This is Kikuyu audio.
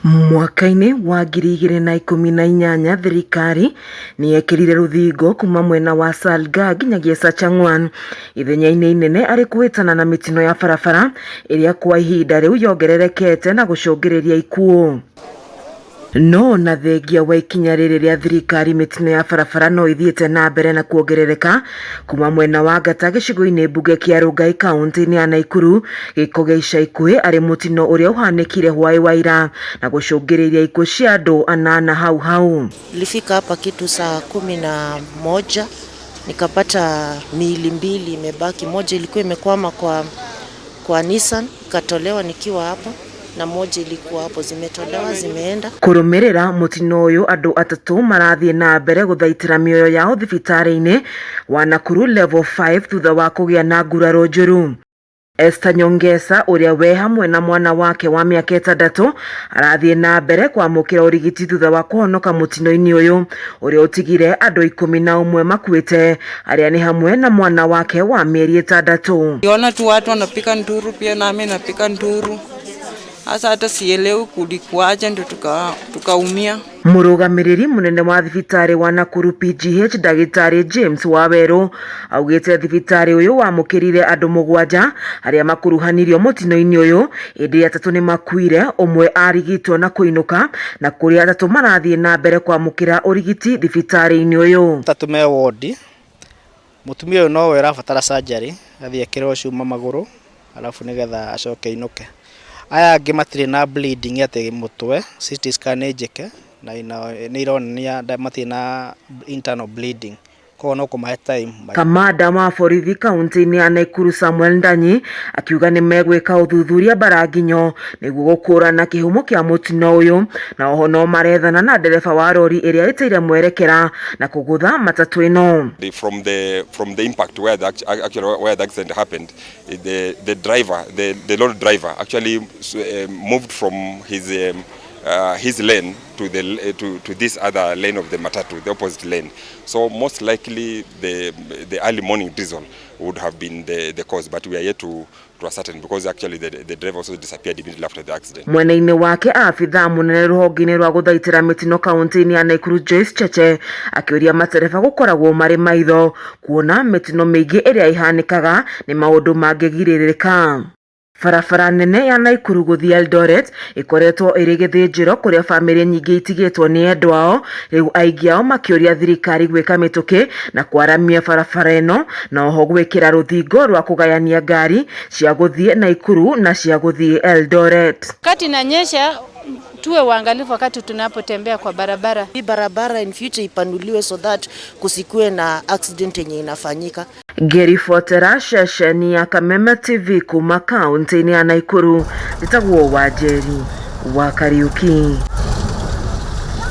Mwaka-inĩ wa 2018 thirikari nĩ yekĩrire rũthingo kuma mwena wa Salgaa nginyagia Sachangwan ithenya-inĩ inene arĩ kũhĩtana na mĩtino ya barabara ĩrĩa kwa ihinda rĩu yongererekete na gũcũngĩrĩria ikuũ. No ona thengia wa ikinya rĩrĩ rĩa thirikari mĩtino ya barabara no ĩthiĩte na mbere na kuongerereka kuma mwena wa Ngata gĩcigo-inĩ mbunge kĩa Rongai kaunti-inĩ ya Naikuru. Gĩko gĩa ica ikuhĩ arĩ mũtino ũrĩa ũhanĩkire hwaĩ wa ira na gũcũngĩrĩria ikuũ cia andũ anana hau hau. Nilifika hapa kitu saa 11 nikapata miili mbili imebaki. Moja ilikuwa imekwama kwa Nissan ikatolewa nikiwa hapa na moja ilikuwa hapo, zimetolewa zimeenda. Kũrũmĩrĩra mũtino ũyũ andũ atatũ marathiĩ na mbere gũthaitĩra mĩoyo yao thibitarĩ-inĩ wa Nakuru Level 5 thutha wa kũgĩa na nguraro njũru. Esther Nyongesa ũrĩa we hamwe na mwana wake wa mĩaka 6 arathiĩ na mbere kwamũkĩra ũrigiti thutha wa kũhonoka mũtino-inĩ ũyũ ũrĩa ũtigire andũ 11 makuĩte arĩa nĩ hamwe na mwana wake wa mĩeri 6. Niona tu watu wanapika nduru, pia nami napika nduru. Sasa hata sielewi kulikuwaje, ndio tukaumia. Mũrũgamĩrĩri mũnene wa thibitarĩ wa Nakuru PGH ndagĩtarĩ James Wawerũ augĩte thibitarĩ ũyũ wamũkĩrire andũ 7 arĩa makuruhanirio mũtino-inĩ ũyũ, ĩndĩ 3 nĩ makuire, ũmwe arigitwo na kũinũka na kũrĩ 3 marathiĩ na mbere kwamũkĩra ũrigiti thibitarĩ-inĩ ũyũ. 3 me wodi, mũtumia ũyũ nowe ũrabatara surgery athiĩ ekĩrwo cuma magũrũ alafu nĩgetha acoke ainũke. Aya angĩ matirĩ na bleeding atĩ mũtwe, CT scan nĩ njĩke na nĩ ironania matirĩ na internal bleeding, koguo no kũmahe time. Kamanda wa borithi kaunti-inĩ ya Nakuru Samuel Ndanyi akiuga nĩ megwĩka ũthuthuria mbaranginyo nĩguo gũkũrana kĩhumo kĩa mũtino ũyũ, na oho no marethana na ndereba wa rori ĩrĩa ĩteire mwerekera na kũgũtha matatũ ĩno. From the impact where the actually where the accident happened, the driver, the lorry driver actually moved from his lane to to this other lane of the matatu, the opposite lane. So most likely the early morning diesel would have been the cause, but we are yet to ascertain because actually the driver also disappeared immediately after the accident. Mwena-inĩ wake abithaa mũnene rũhonge-inĩ rwa gũthaitĩra mĩtino kaunti-inĩ ya Nakuru Joyce Cheche akĩũria matereba gũkoragwo marĩ maitho kuona mĩtino mĩingĩ ĩrĩa ĩhanĩkaga nĩ maũndũ mangĩgirĩrĩka. Barabara nene ya Nakuru gũthiĩ Eldoret ĩkoretwo ĩrĩ gĩthĩnjĩro kũrĩa bamĩrĩ nyingĩ itigĩtwo nĩ endwa ao, rĩu aingĩ ao makĩũria thirikari gwĩka mĩtũkĩ na kwaramia barabara ĩno na oho gwĩkĩra rũthingo rwa kũgayania ngari cia gũthiĩ Nakuru na cia gũthiĩ Eldoret. Wakati inanyesha tuwe waangalifu wakati tunapotembea kwa barabara. Hii barabara in future ipanuliwe so that kusikue na accident yenye inafanyika. Ngĩribotera ceceni ya Kameme TV kuma kaunti-inĩ ya Nakuru, njĩtagwo Wanjeri wa Kariuki.